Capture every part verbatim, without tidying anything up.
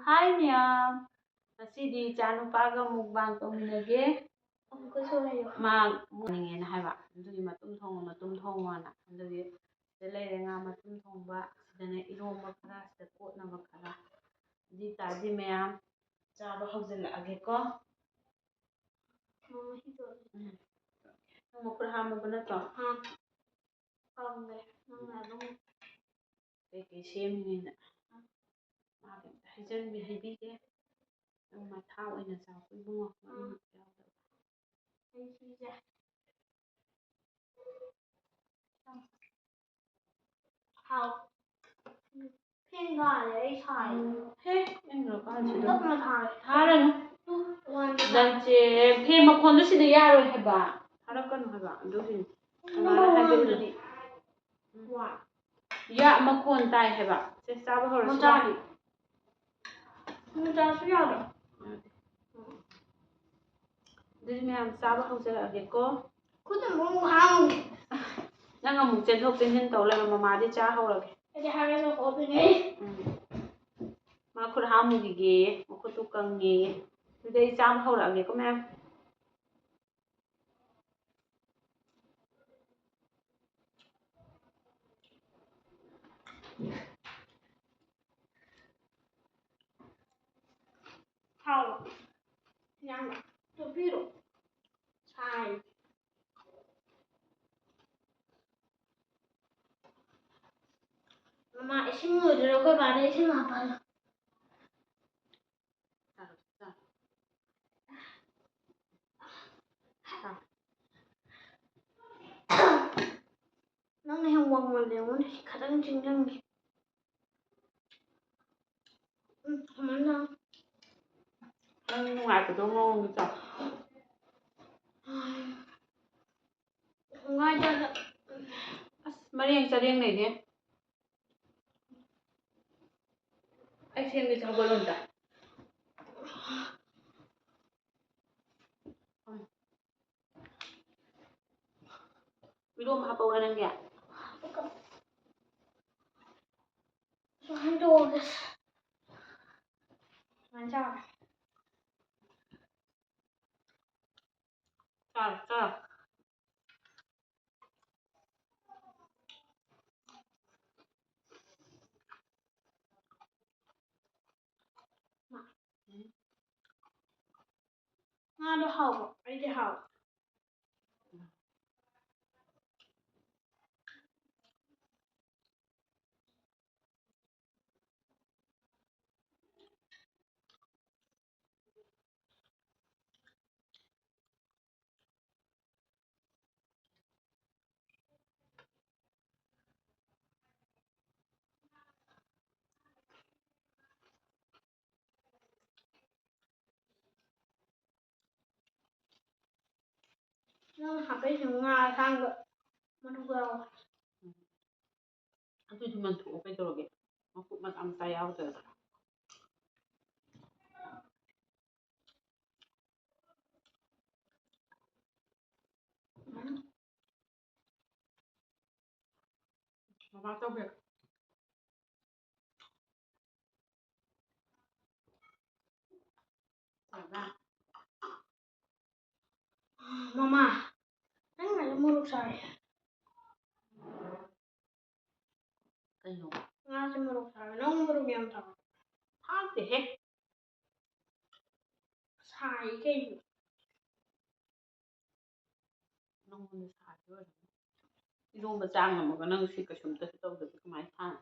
ꯍꯥꯏ ꯃꯌꯥꯝ, ꯉꯁꯤꯗꯤ ꯏꯆꯥ ꯅꯨꯄꯥꯒ mukbang ꯇꯧꯃꯤꯟꯅꯒꯦ꯫ ꯑꯃꯨꯛꯀꯁꯨ ꯍꯥꯏꯌꯣ꯫ ꯃꯥ ꯆꯥꯅꯤꯡꯉꯦꯅ ꯍꯥꯏꯕ, ꯑꯗꯨꯒꯤ ꯃꯇꯨꯝ ꯊꯣꯡꯉꯣ, ꯃꯇꯨꯝ ꯊꯣꯡꯉꯣꯅ꯫ ꯑꯗꯨꯒꯤ ꯁꯤꯗ ꯂꯩꯔꯦ ꯉꯥ ꯃꯇꯨꯝ ꯊꯣꯡꯕ, ꯁꯤꯗꯅ ꯏꯔꯣꯝꯕ ꯈꯔ, ꯁꯤꯗ ꯀꯣꯠꯅꯕ ꯈꯔ꯫ ꯑꯗꯨ ꯑꯣꯏꯇꯥꯔꯗꯤ ꯃꯌꯥꯝ ꯆꯥꯕ ꯍꯧꯖꯤꯜꯂꯛꯑꯒꯦꯀꯣ꯫ ꯃꯃꯥ ꯍꯤꯗꯣ꯫ ꯎꯝ꯫ ꯅꯪ ꯃꯈꯨꯠ ꯍꯥꯝꯃꯕ ꯅꯠꯇ꯭ꯔꯣ? ꯑꯥ꯫ ꯀꯪꯉꯦ꯫ ꯅꯪꯅ ꯑꯗꯨꯝ ꯀꯩꯀꯩ ꯁꯦꯝꯃꯤꯉꯩꯗ ꯃꯥ ꯀꯩꯝꯇ ꯍꯥꯏꯖꯟꯕꯤ-, ꯍꯥꯏꯕꯤꯗꯦ꯫ ꯅꯪ ꯃꯊꯥ ꯑꯣꯏꯅ ꯆꯥꯎ ꯏꯕꯨꯡꯉꯣ, ꯃꯔꯨ ꯑꯥ꯫ ꯌꯥꯎꯗꯕ꯫ ꯑꯩ ꯁꯤꯁꯦ꯫ ꯍꯥꯎ꯫ ꯐꯦꯟ ꯊꯥꯔꯦ, ꯑꯩ ꯁꯥꯏ꯫ ꯍꯦ, ꯏꯪꯈ꯭ꯔꯀꯥꯟꯁꯤꯗ꯫ ꯇꯞꯅ ꯊꯥꯔꯦ꯫ ꯊꯥꯔꯅꯨ꯫ ꯋꯥꯟꯗ ꯊꯥꯔꯦ꯫ ꯅꯪꯁꯦ ꯐꯦꯟ ꯃꯈꯣꯟꯗꯣ ꯁꯤꯗ ꯌꯥꯔꯣꯏ ꯍꯥꯏꯕ꯫ ꯊꯥꯔꯛꯀꯅꯨ ꯍꯥꯏꯕ꯫ ꯑꯗꯨꯒꯤꯅꯤ꯫ ꯅꯝꯕꯔ ꯀꯃꯥꯏꯅ ꯍꯥꯏꯗꯣꯏꯅꯣ? ꯋꯥꯟꯗꯅꯤ꯫ ꯋꯥ꯫ ꯌꯥ ꯃꯈꯣꯟ ꯇꯥꯏ ꯍꯥꯏꯕ꯫ ꯁꯦ, ꯆꯥꯕ ꯍꯧꯔꯁꯤ꯫ ꯃꯆꯥꯗꯤ꯫ ꯃꯆꯥꯁꯨ ꯌꯥꯕ꯭ꯔꯥ? ꯌꯥꯗꯦ꯫ ꯑꯗꯨꯗꯤ ꯃꯌꯥꯝ ꯆꯥꯕ ꯍꯧꯖꯔꯛꯑꯒꯦꯀꯣ꯫ ꯈꯨꯠꯅ ꯑꯃꯨꯛ ꯍꯥꯝꯃꯨ꯫ ꯅꯪ ꯑꯃꯨꯛ ꯆꯦꯟꯊꯣꯛ ꯆꯦꯟꯁꯤꯟ ꯇꯧ ꯂꯩꯔꯣ, ꯃꯃꯥꯗꯤ ꯆꯥ ꯍꯧꯔꯒꯦ꯫ ꯑꯩꯗꯤ ꯍꯥꯏꯔꯒ ꯑꯣꯠꯂꯤꯅꯦ꯫ ꯎꯝ꯫ ꯃꯥ ꯈꯨꯠ ꯍꯥꯝꯃꯨꯈꯤꯒꯦꯌꯦ, ꯃꯈꯨꯠꯇꯨ ꯀꯪꯉꯦꯌꯦ꯫ ꯑꯗꯨꯗꯤ ꯑꯩ ꯆꯥꯕ ꯍꯧꯔꯛꯑꯒꯦꯀꯣ ꯃꯌꯥꯝ꯫ ꯍꯥꯎ꯫ ꯌꯥꯝꯅ ꯇꯣꯠꯄꯤꯔꯣ꯫ ꯁꯥꯏ꯫ ꯃꯃꯥ, ꯏꯁꯤꯡ ꯂꯣꯏꯗꯣꯔꯦ, ꯑꯩꯈꯣꯏ ꯕꯥꯗ ꯏꯁꯤꯡ ꯍꯥꯞꯄꯜꯂꯣ꯫ ꯅꯪꯅ ꯍꯦꯟꯅ ꯋꯥꯡꯃꯜꯂꯦ, ꯑꯩꯉꯣꯟꯗ ꯈꯤꯇꯪ ꯆꯤꯡꯖꯟꯒꯦ꯫ ꯎꯝ, ꯀꯃꯥꯏꯅ ꯇꯧ? ꯅꯪ ꯅꯨꯡꯉꯥꯏꯕꯗꯣ ꯃꯑꯣꯡꯗ ꯆꯥꯎ꯫ ꯅꯨꯡꯉꯥꯏꯇꯦꯗ꯫ ꯑꯁ, ꯃꯔꯦꯡ ꯆꯔꯦꯡ ꯂꯩꯅꯦ꯫ ꯑꯩ ꯁꯦꯝꯒꯦꯁꯦ, ꯍꯧꯒꯠꯂꯣ ꯑꯝꯇ꯫ ꯏꯔꯣꯝꯕ ꯍꯥꯞꯄꯛꯎꯔꯥ ꯅꯪꯒꯤ? ꯁꯨꯃꯥꯏꯅ ꯇꯧꯔꯒꯦ꯫ ꯆꯥꯔꯦ꯫ ꯆꯥꯔꯦ, ꯆꯥꯔꯦ꯫ ꯉꯥꯗꯣ ꯍꯥꯎꯕ꯭ꯔꯣ? ꯑꯩꯗꯤ ꯍꯥꯎꯋꯦ꯫ ꯅꯪ ꯍꯥꯞꯄꯛꯏꯁꯦ ꯉꯥ ꯑꯁꯥꯡꯕ ꯃꯔꯨꯒ ꯌꯥꯎꯋꯦ꯫ ꯑꯗꯨꯗꯤ ꯃꯟꯊꯣꯛꯑꯣ ꯀꯩꯗꯧꯔꯒꯦ? ꯃꯀꯨꯞ ꯃꯆꯥ ꯃꯆꯥ ꯌꯥꯎꯗ꯭ꯔꯒ꯫ ꯎꯝ꯫ ꯃꯃꯥ ꯇꯧꯕꯤꯔꯣ꯫ ꯌꯥꯕ꯭ꯔꯥ? ꯃꯃꯥ, ꯅꯪ ꯉꯥꯁꯦ ꯃꯣꯔꯣꯛ ꯁꯥꯏ꯫ ꯀꯩꯅꯣ? ꯉꯥꯁꯦ ꯃꯣꯔꯣꯛ ꯁꯥꯏ꯫ ꯅꯪ ꯃꯣꯔꯣꯛ ꯌꯥꯝ ꯁꯥꯕ꯭ꯔꯣ? ꯁꯥꯗꯦꯍꯦ꯫ ꯁꯥꯏ ꯀꯩꯅꯣ꯫ ꯅꯪꯉꯣꯟꯗ ꯁꯥꯔꯤ ꯑꯣꯏꯔꯝꯅꯤ꯫ ꯏꯔꯣꯝꯕ ꯆꯥ ꯉꯝꯃꯒ ꯅꯪ ꯁꯤ ꯀꯩꯁꯨꯝꯇꯁꯨ ꯇꯧꯗꯕꯤ ꯀꯃꯥꯏꯅ ꯁꯥꯅꯤ?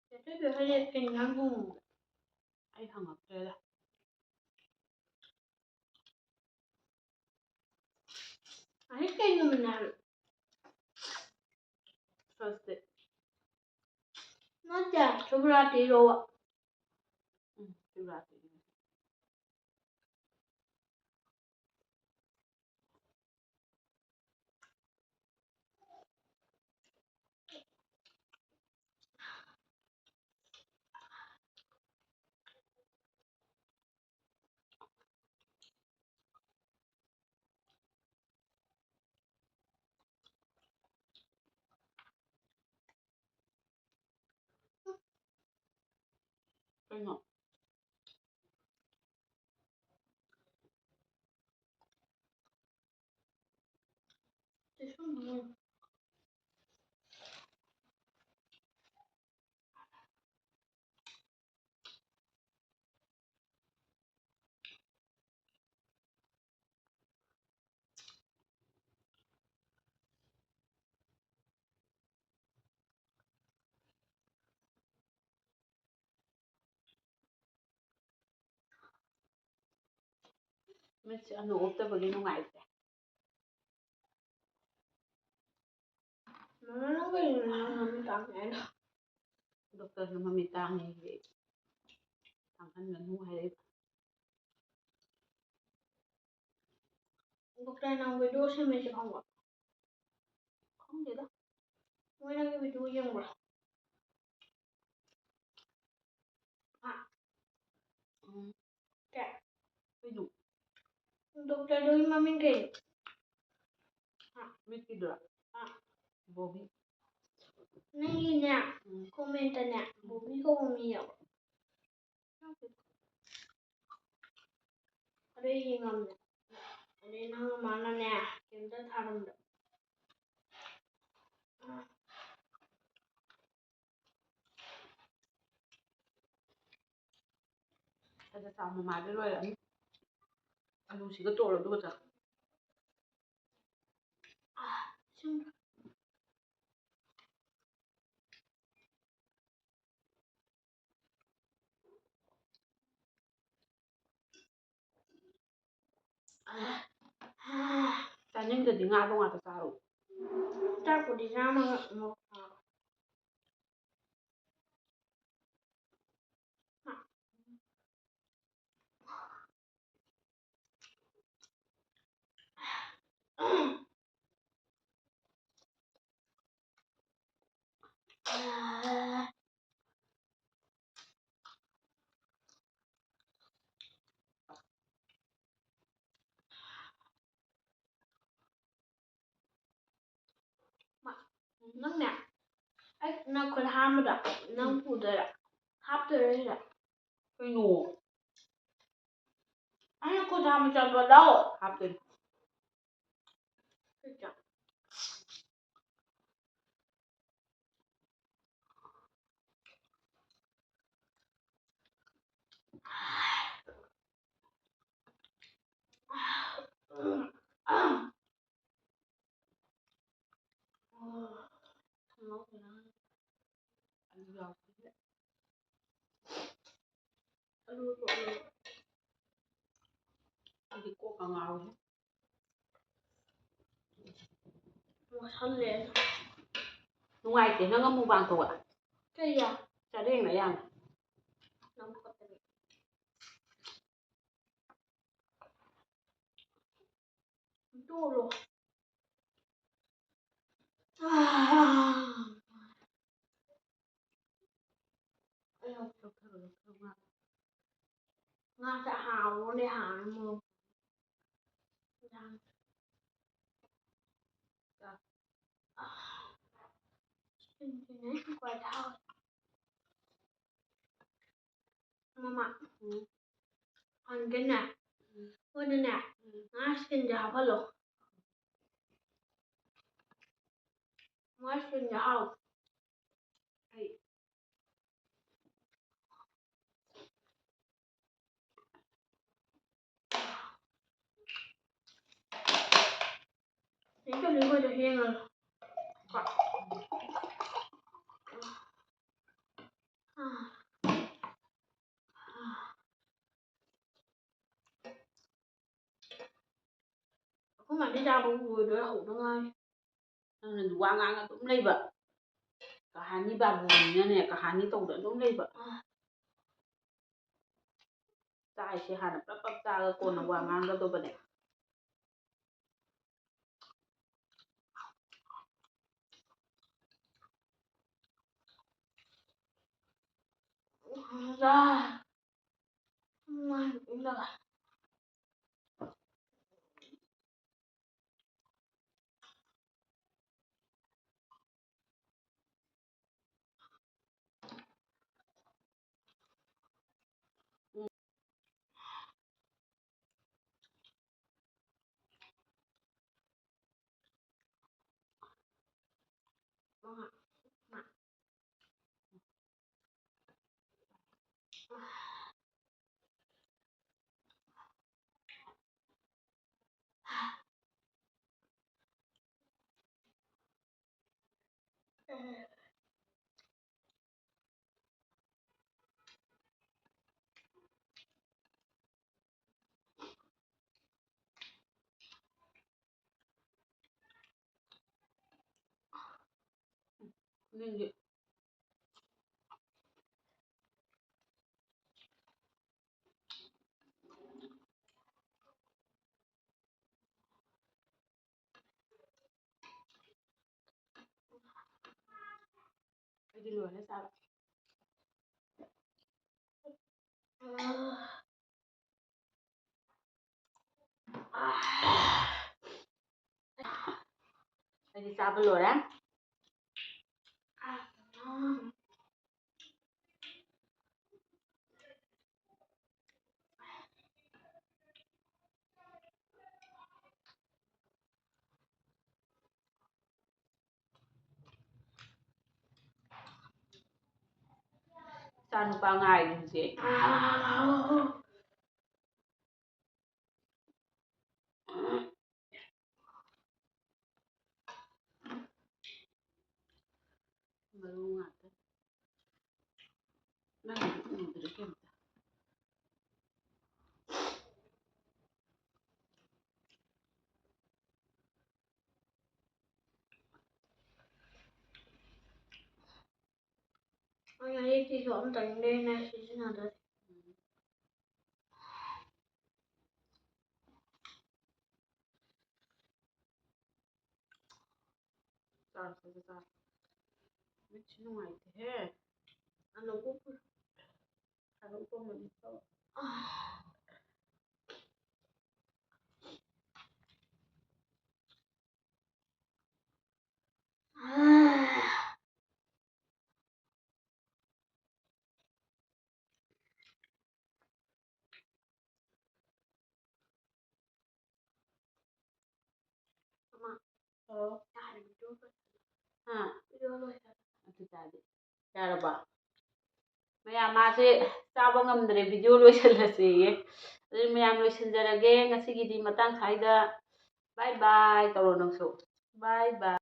ꯆꯦ ꯊꯣꯏꯕꯤ ꯍꯣꯏ ꯀꯩ ꯏꯟꯖꯥꯡ ꯊꯣꯡꯉꯝꯒꯦ? ꯑꯩ ꯍꯪꯉꯛꯇ꯭ꯔꯦꯗ꯫ ꯑꯁꯤ ꯀꯩ ꯅꯨꯃꯤꯠꯅꯣ ꯍꯥꯏꯕ? Thursday꯫ ꯅꯠꯇꯦ, ꯁꯤꯕꯔꯥꯇ꯭ꯔꯤꯔꯣꯕ? ꯎꯝ, ꯁꯤꯕꯔꯥꯇ꯭ꯔꯤꯅꯤ꯫ ꯀꯩꯅꯣ? ꯀꯩꯁꯨ ꯍꯪꯉꯣꯏ꯫ ꯃꯤꯠꯁꯦ ꯑꯅꯨ ꯎꯞꯇꯕꯒꯤ ꯅꯨꯡꯉꯥꯏꯇꯦ꯫ ꯃꯃꯥ, ꯅꯪ ꯀꯩꯒꯤꯅꯣ ꯅꯪ ꯃꯃꯤꯠ ꯇꯥꯡꯉꯦ ꯍꯥꯏꯗꯣ? ꯗꯣꯛꯇꯔꯅ ꯃꯃꯤꯠ ꯇꯥꯡꯉꯦ ꯍꯥꯏꯔꯛꯑꯦ꯫ ꯇꯥꯡꯍꯟꯒꯅꯨ ꯍꯥꯏꯔꯛꯑꯦ꯫ ꯗꯣꯛꯇꯔ, ꯅꯪ ꯚꯤꯗꯤꯑꯣ ꯁꯦꯝꯃꯦꯁꯦ ꯈꯪꯕ꯭ꯔꯣ? ꯈꯪꯗꯦꯗ꯫ ꯃꯣꯏ ꯅꯪꯒꯤ ꯚꯤꯗꯤꯑꯣ ꯌꯦꯡꯕ꯭ꯔꯣ? ꯍꯥ? ꯎꯝ꯫ ꯀꯩ? ꯀꯩꯅꯣ? ꯗꯣꯛꯇꯔꯗꯨꯒꯤ ꯃꯃꯤꯡ ꯀꯩꯅꯣ? ꯍꯥ? ꯃꯤꯠꯀꯤꯗꯨꯔꯣ? ꯑꯥ꯫ ꯕꯣꯕꯤ꯫ ꯅꯪꯒꯤꯅꯦ, ꯎꯝ꯫ ꯀꯣꯃꯦꯟꯇꯅꯦ, ꯕꯣꯕꯤ ꯀꯧꯕ ꯃꯤ ꯌꯥꯎꯕ꯭ꯔꯣ? ꯑꯗꯨ ꯑꯩ ꯌꯦꯡꯉꯝꯗꯦ꯫ ꯑꯗꯩ ꯅꯪ ꯃꯥꯅꯅꯦ, ꯀꯩꯝꯇ ꯊꯥꯔꯝꯗꯕ꯫ ꯑꯗ ꯆꯥꯎ ꯃꯃꯥꯗ ꯂꯣꯏꯔꯅꯤ꯫ ꯑꯂꯨꯁꯤꯒ ꯇꯣꯠꯂꯣ ꯑꯗꯨꯒ ꯆꯥꯎ꯫ ꯑꯥ, ꯁꯤꯡ-, ꯆꯥꯅꯤꯡꯗꯗꯤ ꯉꯥꯗꯣ ꯉꯥꯛꯇ ꯆꯥꯔꯣ꯫ ꯆꯥꯛꯄꯨꯗꯤ ꯆꯥꯝꯃꯒ ꯑꯃꯨꯛ ꯆꯥꯕ꯫ ꯅꯪꯅꯦ, ꯑꯩ ꯅꯪ ꯈꯨꯠ ꯍꯥꯝꯕꯗ ꯅꯪ ꯎꯝ꯫ ꯄꯨꯗꯣꯏꯔꯥ? ꯍꯥꯞꯇꯣꯏꯔꯥ ꯁꯤꯗ? ꯀꯩꯅꯣ? ꯑꯩꯅ ꯈꯨꯠ ꯍꯥꯝꯕ ꯆꯪꯕꯗꯣ ꯍꯥꯞꯇꯣꯏꯅꯦ꯫ ꯑꯩꯗꯤ ꯀꯣꯛꯀ ꯉꯥꯎꯋꯦ꯫ ꯃꯣꯠꯁꯜꯂꯦ꯫ ꯅꯨꯡꯉꯥꯏꯇꯦ, ꯅꯪ ꯑꯃꯨꯛ ꯃꯨꯛꯕꯥꯡ ꯇꯧꯕ꯫ ꯀꯩꯒꯤ? ꯆꯥꯔꯦꯡꯅ ꯌꯥꯝ꯫ ꯅꯪ ꯐꯠꯇꯕ꯫ ꯇꯣꯛꯂꯣ꯫ ꯑꯩ ꯍꯧꯖꯤꯛ ꯂꯧꯊꯔꯣ, ꯂꯧꯊꯔꯣ, ꯉꯥ꯫ ꯉꯥꯁꯦ ꯍꯥꯎꯔꯅꯦ, ꯍꯥꯎꯔꯅꯦ ꯃꯣꯔꯣꯛ꯫ ꯌꯥꯝ꯫ ꯑꯥ꯫ ꯁꯤꯡꯁꯤꯅ ꯈ꯭ꯋꯥꯏꯗꯩ ꯍꯥꯎꯋꯦ꯫ ꯃꯃꯥ꯫ ꯎꯝ꯫ ꯍꯥꯟꯅꯗꯤꯅꯦ, ꯎꯝ꯫ ꯑꯩꯈꯣꯏꯅꯅꯦ, ꯎꯝ꯫ ꯉꯥ skinꯁꯦ ꯍꯥꯞꯍꯜꯂꯣ꯫ ꯉꯥ skinꯁꯦ ꯍꯥꯎ꯫ ꯑꯩ꯫ ꯅꯦ ꯀꯩꯅꯣ ꯑꯩꯈꯣꯏꯗ ꯍꯦꯡꯉꯒ꯫ ꯑꯩꯈꯣꯏ ꯃꯥꯗꯤ ꯆꯥꯕ ꯂꯣꯏꯗꯣꯔꯦ, ꯍꯧꯗ ꯉꯥꯏꯔꯤ꯫ ꯅꯪꯅ ꯋꯥ ꯉꯥꯡꯉ ꯑꯗꯨꯝ ꯂꯩꯕ꯫ ꯀꯍꯥꯅꯤ ꯕꯥꯕꯨꯅꯤꯅꯅꯦ, ꯀꯍꯥꯅꯤ ꯇꯧꯗ ꯑꯗꯨꯝ ꯂꯩꯕ꯫ ꯆꯥꯛ ꯏꯁꯦ ꯍꯥꯟꯅ ꯄ꯭ꯔꯞ ꯄ꯭ꯔꯞ ꯆꯥꯔꯒ ꯀꯣꯟꯅ ꯋꯥ ꯉꯥꯡꯒꯗꯧꯕꯅꯦ꯫ ꯅꯪꯒꯤ ꯑꯩꯗꯤ ꯂꯣꯏꯔꯦ ꯆꯥꯕ꯫ ꯑꯩꯗꯤ ꯆꯥꯕ ꯂꯣꯏꯔꯦ꯫ ꯏꯆꯥ ꯅꯨꯄꯥ ꯉꯥꯏꯔꯤꯁꯦ꯫ ꯃꯔꯨ ꯉꯥꯛꯇ꯫ ꯅꯪ ꯎꯗ꯭ꯔꯦ ꯀꯩꯝꯇ꯫ ꯑꯩ ꯍꯧꯖꯤꯛꯇꯤꯁꯨ ꯑꯝꯇꯪ ꯂꯩꯅ ꯁꯤꯖꯤꯟꯅꯗꯣꯏ꯫ ꯆꯥꯔꯁꯦ, ꯆꯥꯔꯁꯦ꯫ ꯃꯤꯠꯁꯤ ꯅꯨꯡꯉꯥꯏꯇꯦꯍꯦ꯫ ꯑꯅꯧꯕ ꯄꯨ-, ꯑꯅꯧꯕ ꯑꯃꯗꯤ ꯇꯧ-, ꯑꯥ꯫ ꯑꯃ꯫ ꯑꯣ꯫ ꯌꯥꯔꯦ, video ꯂꯣꯏꯁꯜꯂꯦ꯫ ꯍꯥ? Video ꯂꯣꯏꯁꯜꯂꯦ꯫ ꯑꯗꯨ ꯇꯥꯔꯗꯤ ꯌꯥꯔꯕ? ꯃꯌꯥꯝ ꯃꯥꯁꯦ ꯆꯥꯕ ꯉꯝꯗ꯭ꯔꯦ, video ꯂꯣꯏꯁꯜꯂꯁꯦꯌꯦ꯫ ꯑꯗꯨꯗꯤ ꯃꯌꯥꯝ ꯂꯣꯏꯁꯤꯟꯖꯔꯒꯦ ꯉꯁꯤꯒꯤꯗꯤ ꯃꯇꯥꯡ ꯁ꯭ꯋꯥꯏꯗ꯫ Bye bye ꯇꯧꯔꯣ ꯅꯪꯁꯨ꯫ Bye bye꯫